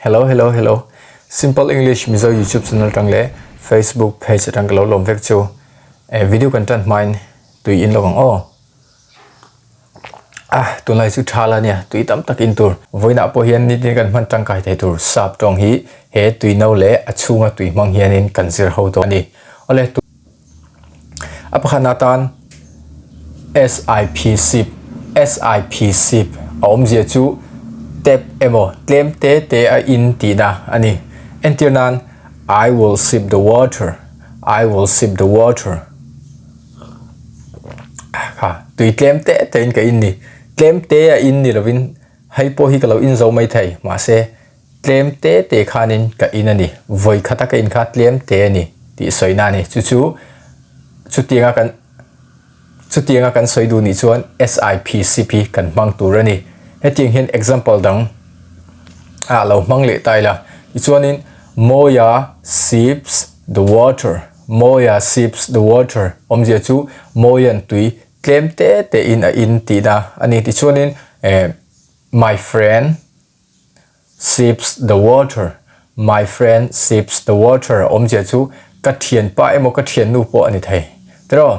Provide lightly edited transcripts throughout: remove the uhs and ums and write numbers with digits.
Hello hello hello Simple English Mizo YouTube channel tang leh Facebook page atang ka lo lawm vek chu e video kan tan hmain tui in lo ang aw ah tunlai chu tha la nia tui tam tak in tur vawiinah pawh hian nitin kan hman tangkai thei tur sap tawng hi he tui no leh a chhunga tui hmang hianin kan zir ho dawn a ni awle A pakhat atan SIP sip, SIP sip, a awmzia chu tep emaw tlem te te a in tihna a ni. Entir nan, I will sip the water, I will sip the water. Kha, tui tlem te te in ka in ni. Tlem te a in ni lovin hei pawh hi ka lo in zo mai thei, mahse Tlem te te khanin ka in a ni, vawi khata ka in kha tlem te a ni tih sawina a ni. Chu chu chutianga kan chutianga kan sawi duh nih chuan SIPCP kan hmang tur a ni. Hetiang hian example dang ah lo hmang leh ta ila. Tichuanin Mawia sips the water, Mawia sips the water awmzia chu Mawia'n tui tlem te te in a in tihna a ni. Tichuanin eh my friend Sips the water, My friend sips the water awmzia chu ka thianpa emaw ka thiannu pawh a ni thei. Tiraw?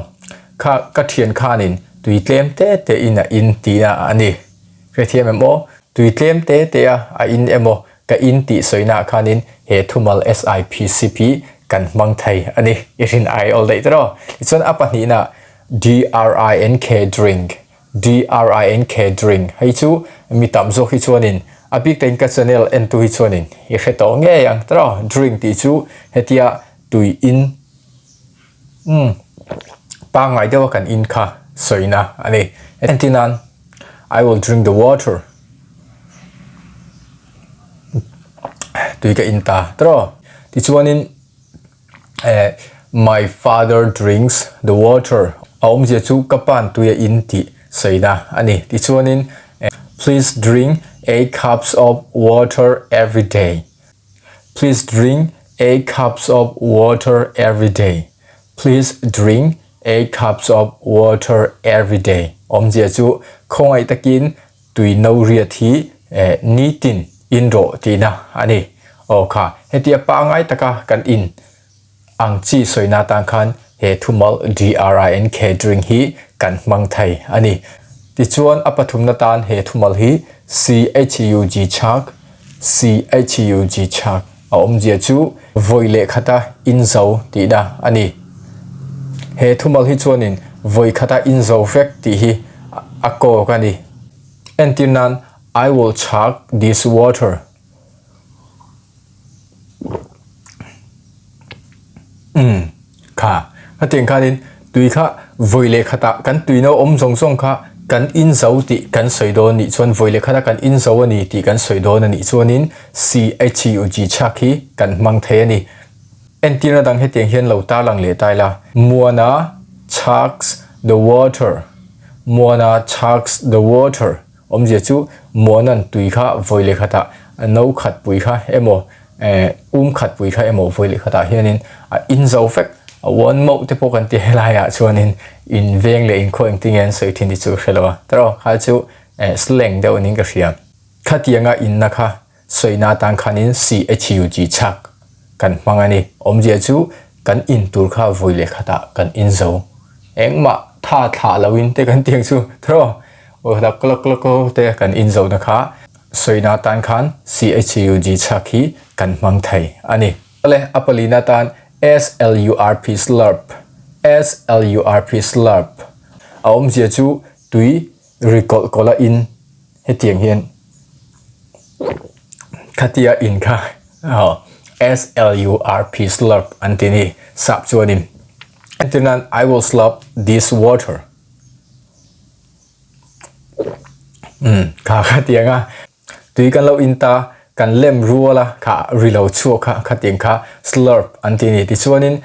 Kha ka thian khanin tui tlem te te in a in tihna a ni. Hrethiam em aw? Tui tlem te te a a in emaw ka in tih sawinaah khanin he thumal SIP sip hi kan hmang thei a ni. I rin ai awl daih tiraw? Tichuan a pahnihna DRINK drink DRINK drink hei chu mi tam zawk hi chuanin a bik takin ka channel en tu hi chuanin i hre tawh ngei ang tiraw drink tih chu hetia tui in umm pangngai deuha kan in kha sawina a ni entir nan I will drink the water tui ka in ta tiraw tichuanin eh my father drinks the water a awmzia chu ka pan tui a in tih sawina a ni tichuanin eh please drink eight cups of water every day please drink eight cups of water every day please drink eight cups of water every day awmzia chu khawngaih takin Tui no riat hi nitin in rawh tihna a ni. Aw kha, hetia pangngai taka kan in ang chi sawina atan khan he thumal DRINK drink hi kan hmang thei a ni. Tichuan a pathumna tan he thumal hi CHUG chhak, CHUG chhak, a awmzia chu vawi leh khata in zo tihna a ni. He thumal hi chuanin vawi khata in zo vek tih hi a kawk a ni. Entir nan, I will chug this water. Umm, kha, hetiang khanin tui kha vawi leh khatah kan tuina awm zawng zawng kha kan in zo tih kan sawi dawn nih chuan vawi leh khata kan in zo a ni tih kan sawi dawn a nih chuanin CHUG chhak hi kan hmang thei a ni. Entirna dang hetiang hian lo tarlang leh ta ila, Muana chugs the water, Muana chugs the water awmzia chu Muana'n tui kha vawi leh khatah no khat pui kha emaw eh um khat pui kha emaw vawi leh khatah hianin a in zo vek a uan mauh te pawh kan ti helaiah chuanin in veng leh inkhawh engtin nge an sawi thin tih chu hre lo a tawh kha chu eh slang deuh niin ka hria. Khatianga inna kha Sawina atan khanin CHUG chhak kan hmang a ni. Awmzia chu kan in tur kha vawi leh khatah kan in zo. Engmah tha thlah loin te kan tiang chu thaw vawi khatah klok klok klok te kan in zohna kha sawina atan khan CHUG chhak hi kan hmang thei a ni. Awle a palina atan SLURP slurp SLURP slurp a awmzia chu tui ri kawlh kawlh a in Hetiang hian khatia in kha SLURP slurp an ti ni sap chuanin entir nan I will slurp this water umm kha khatiang a tui kan lo in ta kan lem rual a kha ri lo chhuak kha khatiang kha slurp an ti ni tichuanin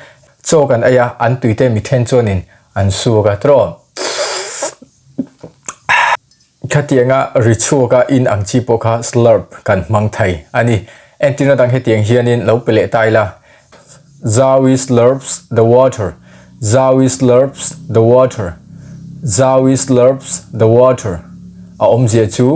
chaw kan ei a an tui te mi then chuanin an suk a tiraw. Khatianga ri chhuaka in ang chi pawh kha slurp kan hmang thei a ni. Entirna dang hetiang hianin lo pe leh ta ila, Zawi slurps the water, Zawi slurps the water, Zawi slurps the water. A awmzia chu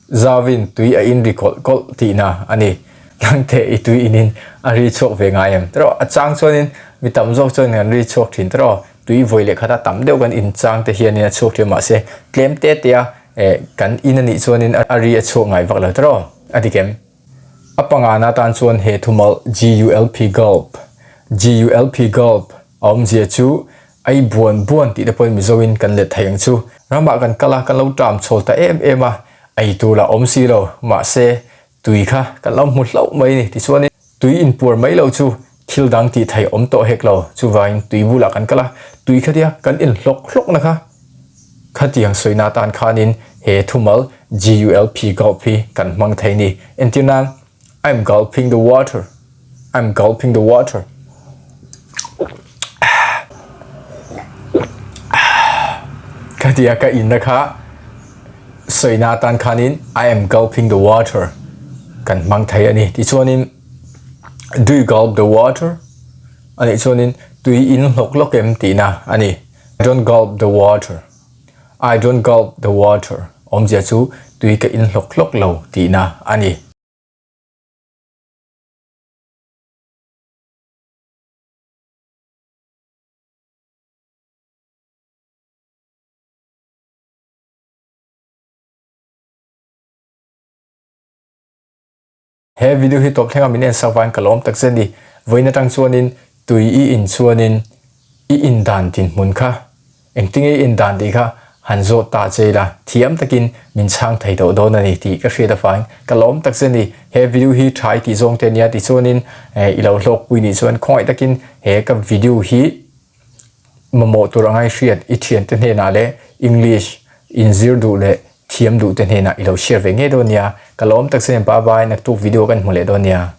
Zawin tui a in ri kawlh kawlh tihna a ni. Nangte i tui inin a ri chhuak ve ngai em? Tiraw a chang chuanin mi tam zawk chuan kan ri chhuak thin tiraw? Tui vawi leh khata tam deuh kan in chang te hianin a chhuak thin mahse tlem te te a eh kan in anih chuanin a ri a chhuak ngai vak lo tiraw? A dik em? A pangana tan chuan he thumal GULP gulp GULP gulp a awmzia chu ei buan buan tih te pawhin Mizoin kan let thei ang chu. Ramah kan kal a kan lo ṭam chhawl ta em em a ei tur lah awm si lo mahse Tui kha kan lo hmu hlauh mai ni. Tichuanin tui inpuar mai lo chu thil dang tih theih awm tawh hek lo. Chuvangin tui bulah kan kal a, tui kha tia kan inhlawk hlawkna kha khatiang sawina atan khanin he thumal GULP gulp hi kan hmang thei ni. Entir nan, I'm gulping the water, I'm gulping the water. Khatia ka inna kha sawina atan khanin I am gulping the water kan hmang thei a ni. Tichuanin do you gulp the water anih chuanin tui in hlawk hlawk em tihna a ni. I don't gulp the water, I don't gulp the water awmzia chu tui ka in hlawk hlawk lo tihna a ni. He video hi tawp thlenga min en sak vangin ka lawm tak zet ni. Vawiin atang chuanin tui i in chuanin i indan dinhmun kha Engtinge i indan tih kha han zawt ta che ila, thiam takin min chhang thei tawh dawn a ni tih ka hriat avangin ka lawm tak che ni. He video hi tha i tih zawng te ania tichuanin i lo hlawkpui nih chuan khawngaih takin he ka video hi mamawh tur anga i hriat i thiante hnenah leh English inzir duh leh thiam duh te hnenah i lo share ve ngei dawn nia. Ka lawm tak che ni, bye bye, naktuk video kan hmu leh dawn nia.